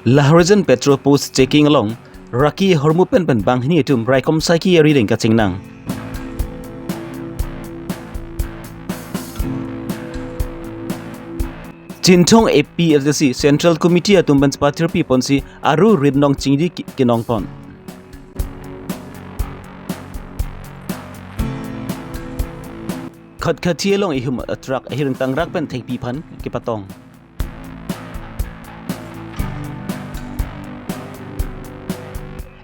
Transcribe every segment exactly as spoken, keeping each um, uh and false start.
Lahorijan Patrol Post checking along Raki Hormu pen pen banghini atum raikom saiki arideng kachingnang. Chinthong A P H L C Central Committee atum pen chepathirpi ponsi aru rit nong chingdi ki-, kenong pon. Khatkhati along ihum a truck ahiring tangrak pen thengpi aphan kepatong.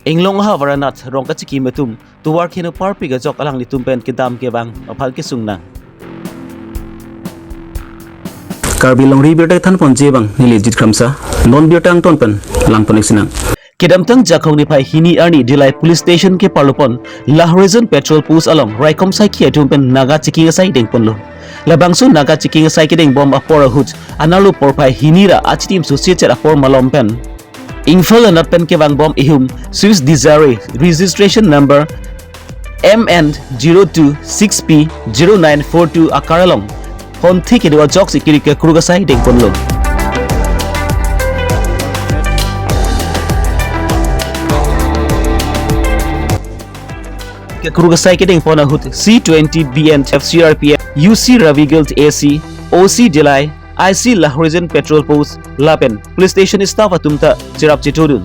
Inglong ha Varanat rong kachikim atum tovar kheno parpik ajok alanglitum pen kedam kevang aphan kesungnang. Karbi Longri birta thanponji abang neli Jit Kramsa, non birta angton pen langpon-ik sinang. Kedamtang Jakhong niphai hini arni Dillai Police Station keparlopon Lahorijan Patrol Post along raikom saiki atum pen Naga checking asai dengponlo. Labangso Naga checking asai kedengbom apor ahut anerlo porphai hini ra achitim susi chet apor malom pen Imphal anat pen kevangbom ihum Swiss Desire registration number M N zero two six P zero nine four two akar along phone thik kedo ajoksi kiri kekruk asai dengponlo. Kekruk asai kedengpon ahut C twenty B N F C R P F, U C Ravi Guild A C, O C Dillai, I C Lahorijan Patrol Post lapen Police Station staff atum ta cherap chetodun.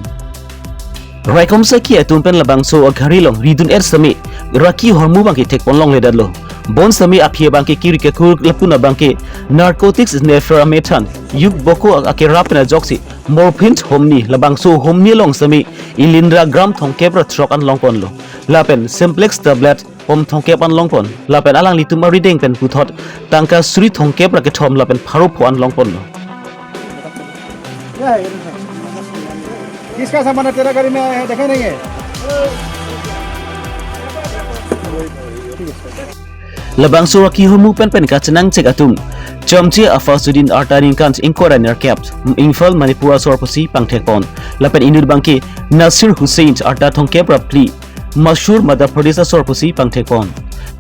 Raikom saiki atum pen labangso agari along ridun er sitame Raki Hormu abangke thekpon longledetlo. Bonsitame aphi abangke kiri kekruk lapen abangke narcotics nepher amethan, yuk boko akerap pen ajoksi morphine homni, labangso homni along sitame Elindra gram thomkep ra throk an longponlo. Lapen Simplex tablet pom thomkep an longpon. Lapen alanglitum arideng pen puthot tangka suri thomkep ra kethom lapen pharo pho an longponlo. किसका सामान है तेरा गाड़ी में आया है, देखे नहीं है? Labangso Raki Hormu pen pen kachenangchek atum Chomche Afa Sudin arta ningkan ingkoi ra nerkep, Imphal Manipur asor pusi pangthekpon. Lapen inut abangke Nasir Hussain arta thomkep ra phli, Mashur Madhya Pradesh asor pusi pangthekpon.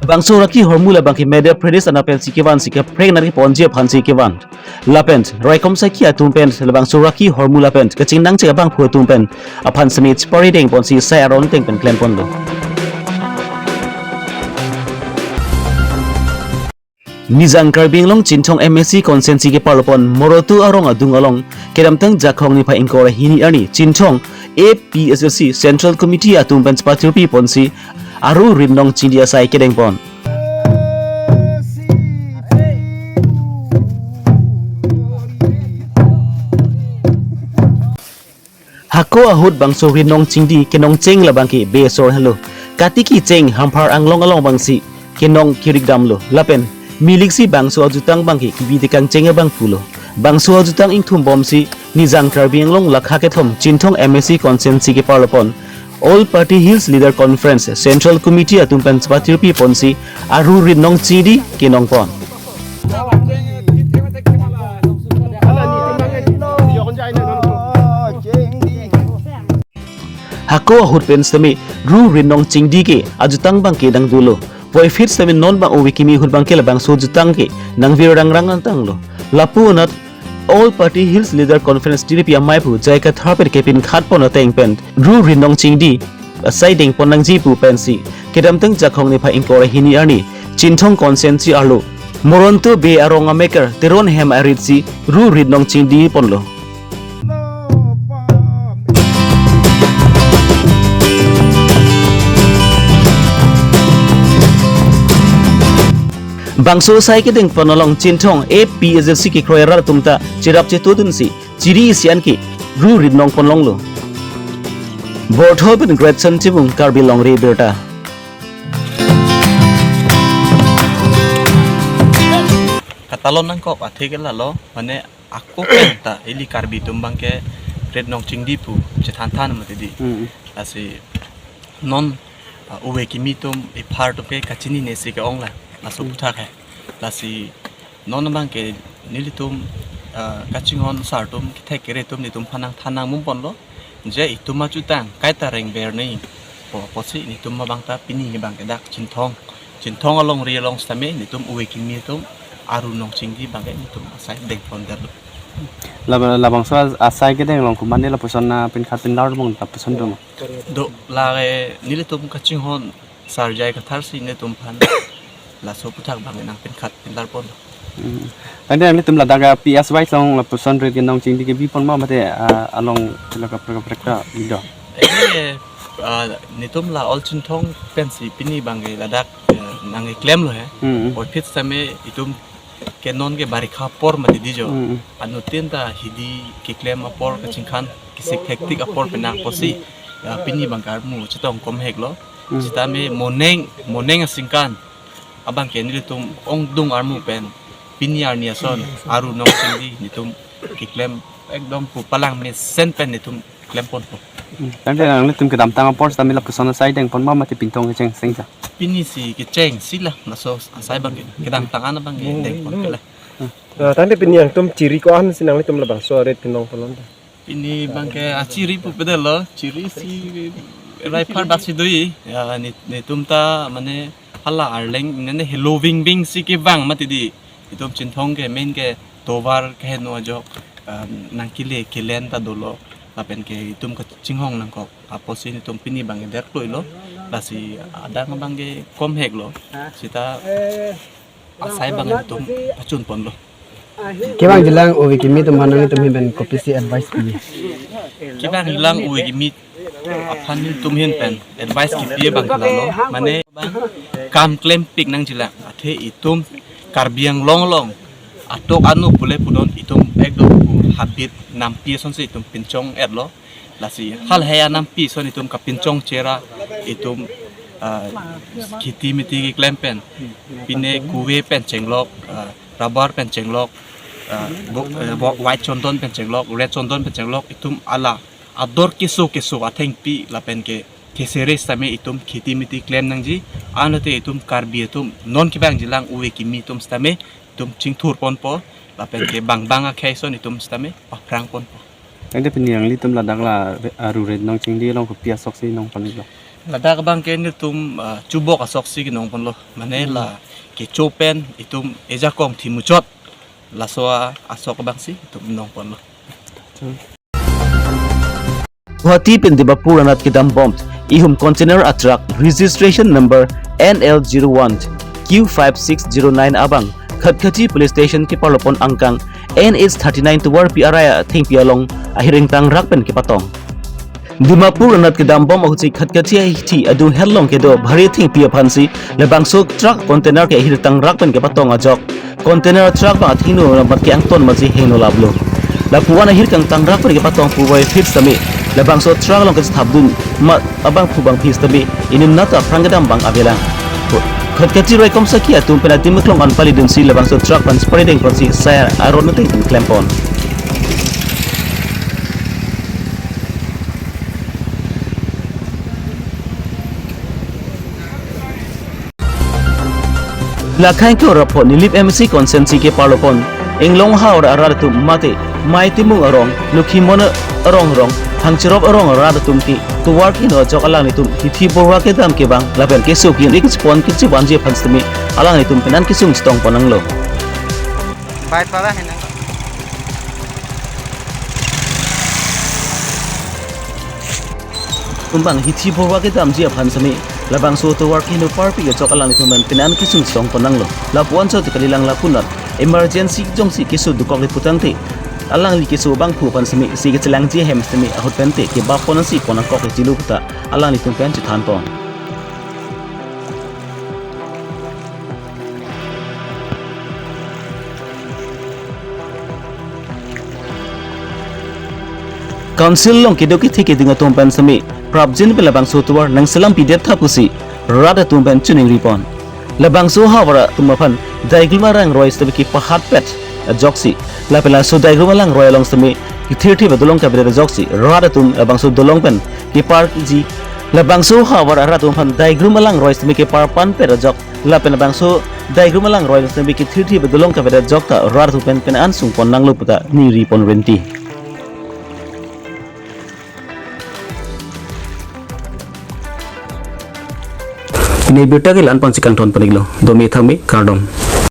Bangso Raki Hormu labangke Madhya Pradesh anat pensi kevansi kaprek nat keponji aphansi kevan. Lapen raikom saiki atum pen labangso Raki Hormu lapen kachingnangchek abangphu atum pen aphan sitame chepari dengponsi sai aron ateng pen klemponlo. Nijang Karbi Anglong Chinthong M A C constituency keparlopon Moroto arong adung along kedamtang Jakhong niphai ingkoi ra hini arni Chinthong A P H L C Central Committee atum pen chepathirpi ponsi aru rit nong chingdi asai kedengpon. Hako ahut bangso rit nong chingdi kenong cheng labangke be asor henlo. Katiki cheng Hamphar Anglong along abangsi kenong kirik damlo. Lapen miliksi bangso ajutang abangke kebi tekang cheng abangphulo. Bangso ajutang ingthumbomsi Nijang Karbi Anglong lakha kethom Chinthong M A C constituency keparlopon All Party Hills Leader Conference Central Committee atum pen chepathirpi ponsi aru rit nong chingdi kenongpon. Hako ahut pen sitame ru rit nong chingdi ke ajutang abangke nangdolo. Puvoiphit sitame non abang ove kimi ahut abangke labangso ajutang ke nangvir rangrang nangtanglo. Lapu anat All Party Hills Leader Conference tiripi amei pu J I Kathar pen kepin khatpon ateng pen ru rit nong chingdi asai dengpon nangji pu pensi kedamtang Jakhong niphai ingkoi ra hini arni Chinthong constituency arlo Moronto Bey arong amekar Teron hem aritsi ru rit nong chingdiponlo. Bangso asai kedengpon along Chinthong A P H L C kekroi arat atum ta cherap chetodunsi chiri isi an ke ru rit nongpon longlo. Borthol pen Gretchen Timung, Karbi Longri Birta. Katalon nangkok athe ke lalo, mane ako pen ta ili Karbi atum abangke rit nong chingdi pu chethan than mati di. Hmm. Lasi non, ah, ove kimi atum, iphar atum ke kachinine si ke-ong la, laso Hmm. puthak hai. Lasi non abangke nelitum, ah, kachinghon sar atum kethek kere atum nelitum aphan nangthan nangmumponlo. Je itum ajutang kaita rengber nangji pu apotsi nelitum abang ta pini abangke dak Chinthong, Chinthong alongri along sitame nelitum ove kimi atum aru nong chingdi abangke nelitum asai dengpon derlo. Laba-, labangso as-, asai kedeng along komatne lapuson na pinkhat pinlar bong lapuson dong. Do lake nelitum kachinghon Sar J I Kathar si nelitum aphan laso aphuthak abang nangpinkhat pinlar pon. Hmm. Tangte nanglitum ladak a P S Y along lapuson rit kenong chingdi kebi pon ma mate, ah, along sila kaprek kaprek ta bido. Eke, ah, nelitum la Old Chinthong pensi pini abangke ladak, eh, nangklemlo he. Hmm. Oi phit same itum ke non ke barikha apor mati di jo. Hmm. Anuttin ta hidi keklem apor kachingkhan kesik hektik apor penang apotsi, ya, pini abangke armu chetong komheklo. Hmm. Sitame moneng, moneng aningkan abangke nelitum ongdung armu pen pini arni ason aru nong chingdi nelitum keklem ekdom pu palang mesen pen nelitum klem ponpo. Hmm. Tangte nanglitum kedamtang apor sitame lapuson asai deng pon ma mate pintong kecheng sengja. Pini si kecheng sila laso asai abangke kedamtang an abangke deng pon kela. Ah, tangte pini nangtum chiri ko-an si nanglitum labangso arit kenong pon lon ta? Pini abangke achiri pu pedelo, chiri si rai phar bak si do-i. Ya, ne, netum ta mane hala arleng nene helo vingbing si kevang mati di. Itum Chinthong ke main ke tovar keheno ajok, ah, nangkele kelen ta dolo. Lapen ke itum kachinghon nangkok apotsi nelitum pini abangke der kloilo. Lasi adang abangke komheklo. Sita asai abang nelitum pachun ponlo. Kevangjilang ove kimi atum aphan nanglitum ahin pen kopisi advice pi? Kevangjilang ove kimi aphan nelitum ahin pen advice kipi abangke lalo. Mane abang kam klempik nangjilang. Athe itum Karbi Anglong along atok anu pule pudon itum ekdom pu habit nampi asonsi itum pinchong-etlo. Lasi halahei anampi ason itum kapinchong chera itum, ah, kheti miti keklem pen. Pine kuve pen chenglok, ah, rubber pen chenglok, ah, bo-, eh, bo-, white chondon pen chenglok, red chondon pen chenglok, itum hala ador keso keso athengpi lapen ke kesere sitame itum kheti miti klem nangji. Anlote itum Karbi atum non kevangjilang ove kimi atum sitame itum chingthur ponpo lapen ke bang bang akhei ason itum sitame paphrang ponpo. Tangte pini nanglitum ladak la re-, aru rit nong chingdi along kopi asoksi nong ponlo? Ladak abangke nelitum, ah, chubok asoksi kenong ponlo. Mane la kecho pen itum ejakong thimuchot laso a-, asok abangsi itum nong ponlo. Guwahati pen Dimapur anat kedambom ihum container a truck registration number N L zero one Q five six zero nine abang Khatkhati Police Station keparlopon angkang N H thirty nine tovarpi arai athengpi along ahir ingtangrak pen kepatong. Dimapur anat kedambom ahutsi Khatkhati ahithi adung het along kedo bhari athengpi aphansi labangso truck container ke ahir tangrak pen kepatong ajok container truck abang athengno mat ke-angton matsi hingno laplo. Lapu-an ahir kangtangrak pen kepatong puvoi phit sitame labangso truck along kethapdun ma abangphu bangphi sitame inut nat aphrang kedam abang avelang. Khatkhati raikom sakhi atum pen adim aklong an palidunsi labangso truck aphan sipari dengponsi asai aron ateng pen klempon. Lakhang ke orapho Nilip M A C constituency keparlopon Inglong havar arat atum mate Mei Timung arong, Lokhimon arong arong, Phangcherop arong arat atum ke tovar keheno ajok alanglitum hithi borwa kedam kevang lapen keso ke-un-ik chepon kechevanji aphan sitame alanglitum penan kesung chetong pon nanglo. Bai para henang. Kumbang hithi borwa kedamji aphan sitame labangso tovar keheno parpik ajok alanglitum pen penan kesung chetong pon nanglo. Lapu-an chot kalilang lapunat emergency jongsi keso dokok le putangte alangli keso abangphu aphan sitame isi kechelangji ahem sitame ahut pente kebap pon nangsi pon nangkok le chilo puta alanglitum pen chethan pon. Council along kedo kethe keding atum pen sitame prapjin pen labangso tovar nangselam pidet tha pusi rat atum pen choningri pon. Labangso havar atum aphan Daigrum alangroi sitame kepahatpet ajoksi lapen laso Daigrum alangroi along sitame kethirthip adolong kavedet ajoksi rat atum labangso dolong pen keparji. Labangso havar arat atum aphan Daigrum alangroi sitame keparpanpet ajok lapen labangso Daigrum alangroi sitame kethirthip adolong kavedet ajok ta rat atum pen penan sung pon nanglo puta ningri pon rinti. Pini abirta ke la-an ponsi kangton pon-iklo. Dome thangme, kardom.